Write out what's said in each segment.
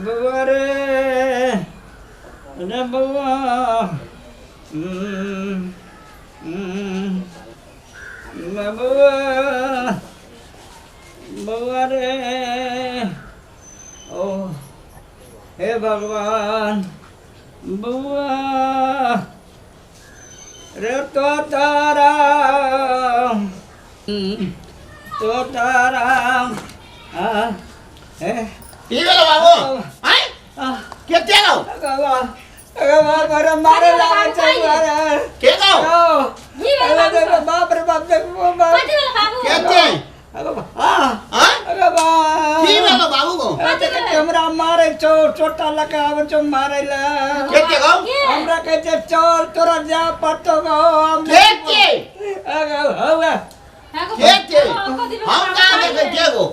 बौआ रे रे बौआ बौआ बौआ रे ओ हे भगवान बौआ रे तो तारा तो तारा आ हे की भेलो बाबू आय केते गो अरे मारे लागे छै अरे के गो अरे बाप रे बाप देखो बाप केते अरे आ आय अरे बाप की भेलो बाबू गो हमरा मारे छौ चोटा लगा आबै छौ मारे ला केते गो हमरा कहै छै चल तोरा जा पड़तो गो हम केते अरे हौवा केते हम कहाँ देखे के गो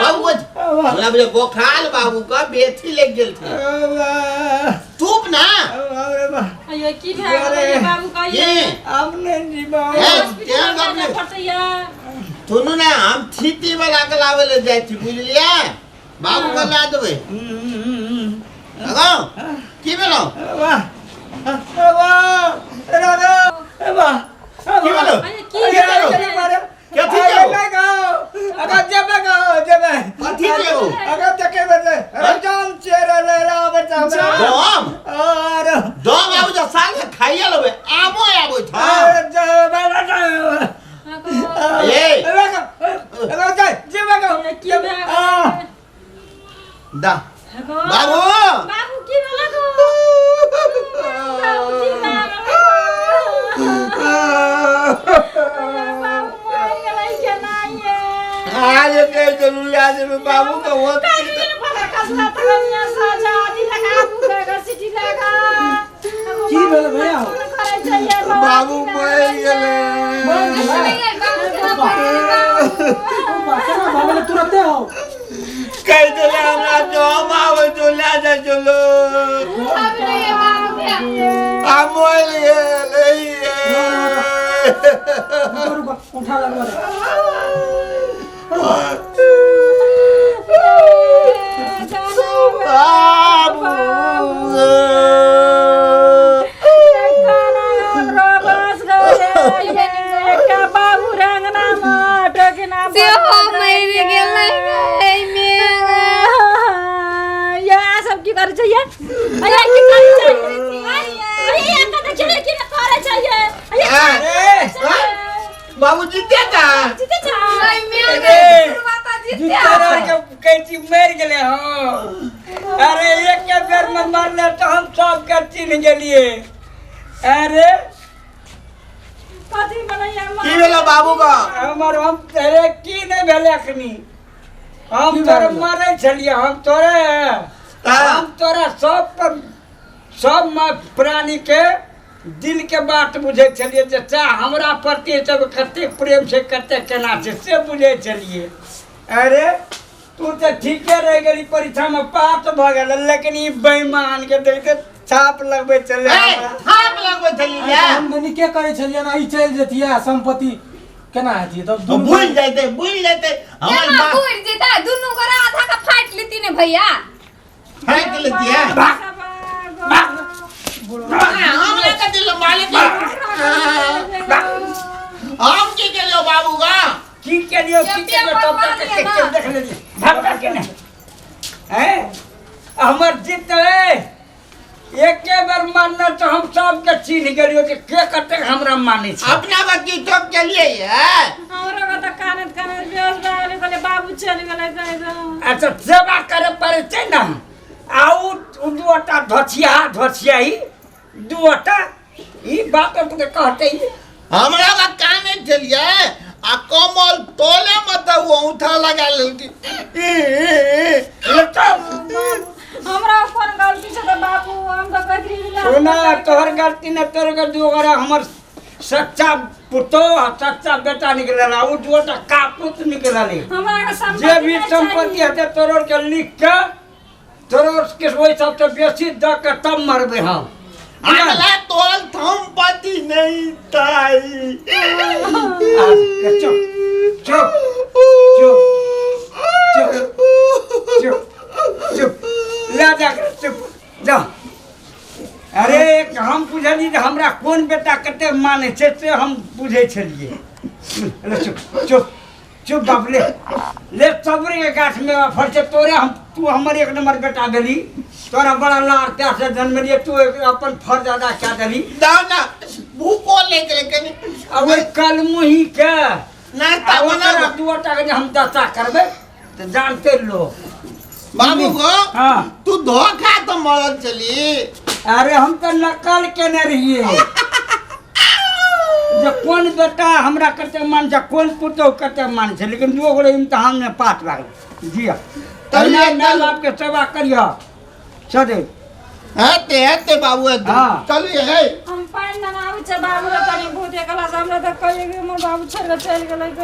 बाबू को हमरा बोले बोखार बाबू का बेथी लग गेल थे चुप ना अयो की भए गेलै बाबू कहियो ये हम नहि जीबो हे, हॉस्पिटल केहन गप जाय नहि? पड़तै या सुनू ना हम थीती वाला के लावे ले जाइ छी बुझलियै बाबू के ला देबै अगो की भेलो वाह वाह रे वाह की भेलो अरे की भेलै? कथी देबो? अगर जेबे गो जेबे कथी देबो? अगर देखे बजे जान चेहरा ले ला बच्चा हमरा दम और दम आबु जे साल के खाइए लेबै आमो आबै छ अरे जेबे ए जेबे गो की भए गेलै? दा बाबू बाबू की भेलै गो बाबू की भए गेलै बाबू मरि गेलै केना ये आज के जरूर आज में बाबू का वो की भेलै भैया? बाबू मरि गेलै केना भऽ गेलै तुरन्ते हो कहि देले हमरा जम आबै छौ लए जाइ छौ लोग आ मरि गेलै रुको रुको उठा लगवा दे बाबू बाबू रंगना सेहो मरि गेलै एहिमे या सब की करै छै ये अरे की करै छै अरे ये का देखियो रे की करै छै ये अरे बाबू जीते था जीते छै अरे जीते तोरा के कैची मरि गेलै हँ अरे एक के बेर में मरले तऽ हम सबके चिन्ह गेलियै अरे कथी बनैया की भेलो बाबू का हमर हम अरे की नहि भेलै अखनी हम की तोरे भए गेलै? मरै छलियै हम तोरे हम तोरा सब पर सब प्राणी के दिल के बात बुझै छलियै जे चाह हमरा प्रति सब कतेक प्रेम छै कतेक केना छै से बुझै छलियै अरे तू तऽ ठीके रहि गेली परीक्षामे पास भऽ गेल लेकिन ई बेईमान के देखते छाप लगबै छलै हमरा। थाप लगबै छलियै हम तऽ नीके करै छलियै ना ई चलि जतियै संपत्ति केना हेतियै तब तो दुनू भूल जैते भूल जैते हमर केना बाप बुझि जेता दुनू गोरा आधा का फाटि लेती ने भैया फेंक लेतियै हमरा कथी लऽ मालिक हम की केलियो बाबू का की केलियो की केलियो तब तक के के देख लेली धक्का के नहीं हैं हमर जीत है एके बेर मारने तऽ हम सबके चिन्ह गेलियो कि के कतेक हमरा मानै छै अपना बच्ची तो केलिए है हमरा के तऽ कानैत कानैत बेहोश भए गेलै कहलियै बाबू चलि गेलै कहै अच्छा सेवा करे पड़ै छै ने आ उ उ दूटा धोछिया धोछियाही दूटा ई बात के कहते ही हमरा बा काने छलिए आ कमल तोले मत ओ औंठा लगा लेलकी हमरा कोन गलती छै तऽ बाबू हम तऽ कहैत रहियै जे सुना तोहर गलती न तोहर गलती ओकरा हमर सच्चा पुतोह आ सच्चा बेटा निकलल आ उ दूटा कापूत निकलल हमरा के जे भी संपत्ति संपत्ति हेतै तोरो के लिख के तोरो के ओहि सबसँ बेसी दऽ के तब मरबै हम अगला तोल संपत्ति नहीं ताई आ, चुप चुप चुप कोन बेटा कते मानै छै से हम बुझै छलियै। ले चुप चुप चुप बाप, ले ले सबरे के गाछ में फल छै तोरे। हम तू हमर एक नंबर बेटा भेली, तोरा बड़ा लाड़ प्यार से जन्मलियै, तू अपन फर्ज अदा कए देली। दाও ना, भूखो ले गेलै कनि। आ ओहि कलमुही के नाश्ता आ बना। ओकरा दूटा के जे हम दशा करबै तऽ जानते लोग। बाबू गो। हाँ। तू धोखा तो मरल चली। अरे हम तऽ नकल केने रहियै जे कोन बेटा हमरा कते मान छै, कोन पुतोह कते मान छै, लेकिन दू गोरे इम्तहान में पास भए गेल। जी तब माय बाप के सेवा करिह सदैव। हेते हेते बाबू, हेते। हाँ। चलू हे। हम पानि मंगाबै छै बाबू के, कनि भूत एकला से हमरा तऽ कहियो कि हमर बाबू छोड़ि कऽ चलि गेलै।